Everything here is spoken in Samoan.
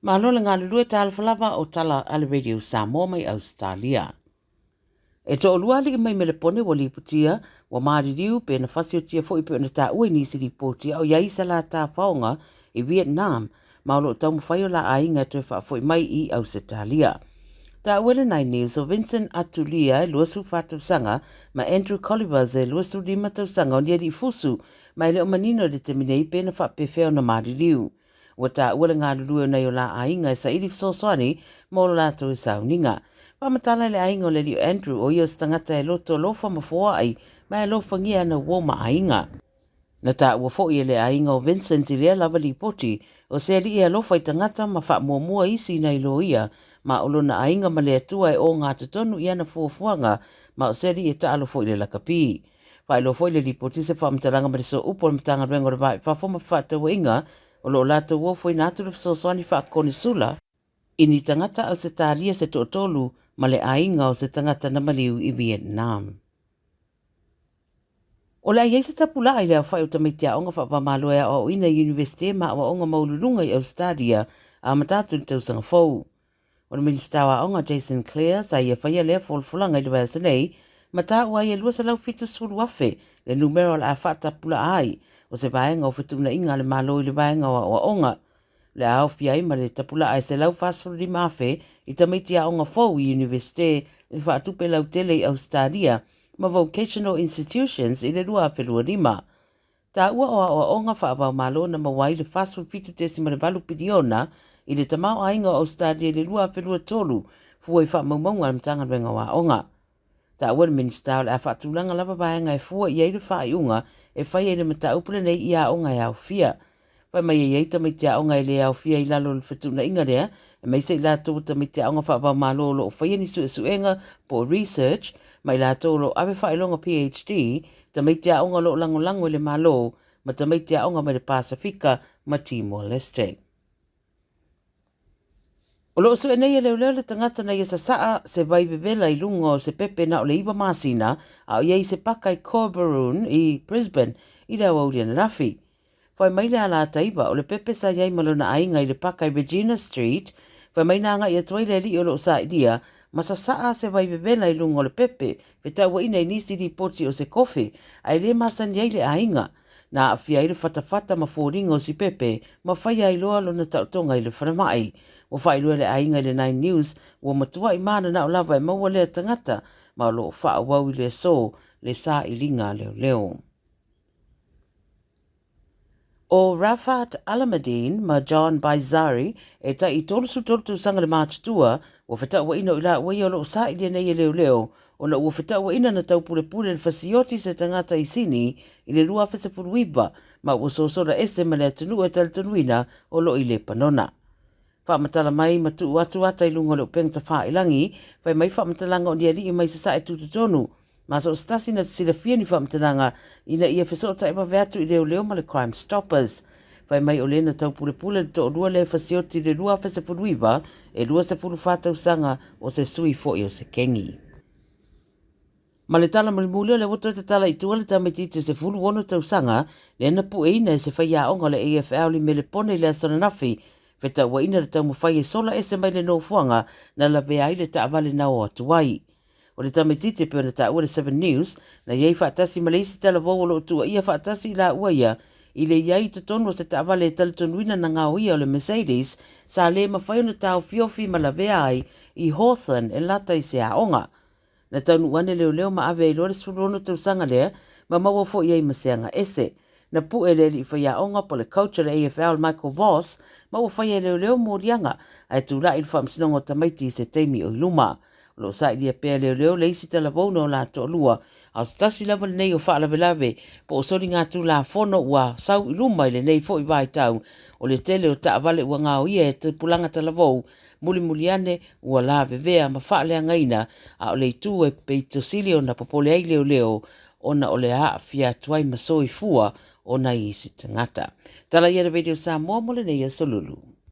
Malo le galulue talofa lava o tala a le Radio Samoa mai Ausetalia. E toalua alii mai Melepone ua lipotia, ua maliliu pe na fasiotia foi pei ona taua i nisi lipoti a o i ai se la tafaoga i Vietnam ma o lo o taumafai o la aiga e toe faafoi mai i Ausetalia. Taua e le Nine News o Vincent Atulia e 24 tausaga ma Andrew Collivers e 25 tausaga o ni alii fusu ma e le o manino i le taimi nei pe na faapefea ona maliliu. Ua taua le galulue o nai o la aiga e saili fesoasoani mo lo latou sauniga. Faamatala i le aiga o le alii o Andrew o ia o se tagata e loto alofa ma foai ma e alofagia ana uo ma aiga. Na taua foi e le aiga o Vincent i lea lava lipoti o se alii e alofa i tagata ma faamuamua isi nai lo ia ma o lona aiga ma le Atua e ogatotonu i ana fuafuaga ma o se alii e taalo foi i le lakapi. Faailoa foi le lipoti se faamatalaga ma le sooupu o le Matagaluega o le Va i Fafo ma Fefaatauaiga o lo o latou ofoina atu le fesoasoani faakonesula i ni tagata Ausetalia se toatolu ma le aiga o se tagata na maliu i Vietnam. O le a i ai se tapulaa i le aofai o tamaiti aoga faava-o-Malo e aoaoina i Iunivesite ma aoaoga maualuluga i Ausetalia amata atu i le tausaga fou. O le Minisita o Aoga Jason Clare sa ia faia lea folafolaga i le vaiaso nei, ma taua ai e 270,000 le numera o le a faatapulaa ai o se vaega o fetuunaiga a le Malo i le vaega o aoaoga. O le a aofia ai ma le tapulaa e 145,000 i tamaiti aoga fou i Iunivesite i faatupe lautele i Ausetalia ma Vocational Institutions i le 2025. Taua o aoaoga faava-o-Malo na maua ai le 47.8 piliona i le tamaoaiga o Ausetalia i le 2023, fua i faamaumauga a le Matagaluega o Aoga. Taua le Minisita o le a faatulaga lava vaega e fua i ai le faaiuga e fai ai le mataupu lenei i aoga e aofia. Fai mai e i ai tamaiti aoga e le aofia i lalo o le fetuunaiga lea, aemaise i latou o tamaiti aoga faava-o-Malo o lo o faia ni suesuega po o research, ma i latou o lo o ave faailoga PhD, tamaiti aoga o lo o lagolago i le Malo, ma tamaiti aoga mai le Pasefika ma Timor-Leste. O lo o sue nei e leoleo le tagata na ia sasaa se vai vevela i luga o se pepe na o le 9 masina a o i ai i se paka i Coorparoo i Brisbane i le aoauli ananafi. Fai mai le Alataiva, o le pepe sa i ai ma lona aiga i le paka i Regina Street, fai mai na agai atu ai le alii o lo o sailia ma sasaa se vai vevela i luga o le pepe, fetauaina i nisi lipoti o se kofe, ae le masani ai le aiga. Na aafia ai le fatafata ma foliga o si pepe ma faia ai loa lona taotoga i le falemai. Ua faailoa e le aiga i le Nine News, ua matuai mananao lava e maua lea tagata ma o lo o faaauau i le aso le sailiga a leoleo. O Rafat Alamuddin ma John Baizari e tai i 33 tausaga le matutua, ua fetauaina o i laua ia o lo o sailia nei e leoleo ona ua fetauaina na taupulepule le fasioti se tagata i Sini i le 2019 ma ua sosola ese ma le atunuu e talitonuina o lo o i Lepanona. Faamatala mai ma tuu atu ata i luga o le upega tafailagi, fai mai faamatalaga o ni alii mai sasae tutotonu ma so o se tasi na te silafia ni faamatalaga ina ia fesootai vave atu i leoleo ma le Crime Stoppers. Fai mai o le na taupulepule le toalua lea e fasioti i le 2019 e 24 tausaga o se sui foi o se kengi. Ma le tala mulimuli o lea ua toe tatala i tua le tamaitiiti 16 tausaga lea na pueina e se faiaoga o le AFL i Melepone i le aso ananafi, fetauaina le taumafai e sola ese mai le nofoaga na lavea ai le taavale na o atu ai. O le tamaitiiti e pei ona taua le Seven News, na i ai faatasi ma le isi talavou o lo o tuuaia faatasi i laua ia i le i ai i totonu o se taavale e talitonuina na gaoia o le Mercedes sa le mafai ona taofiofi ma lavea ai i Hawthorn e lata i se aoga. Na taunuu ane leoleo ma ave ai loa le 16 tausaga lea ma maua foi ai ma se aga ese. Na pue le alii faiaoga po o le coach o le AFL Michael Voss ma ua faia e leoleo moliaga ae tulai i le faamasinoga o tamaiti i se taimi o i luma. O lo o sailia pea e leoleo le isi talavou na o la toalua, a o se tasi lava lenei o faalavelave po o soligatulafono ua sau i luma i lenei foi vaitau o le tele o taavale ua gaoia e tupulaga talavou mulimuli ane ua lavevea ma faaleagaina, a o le itu e pito sili ona popole ai leoleo ona o le aafia atu ai ma soifua o nai isi tagata. Tala ia le Radio Samoa mo lenei aso Lulu.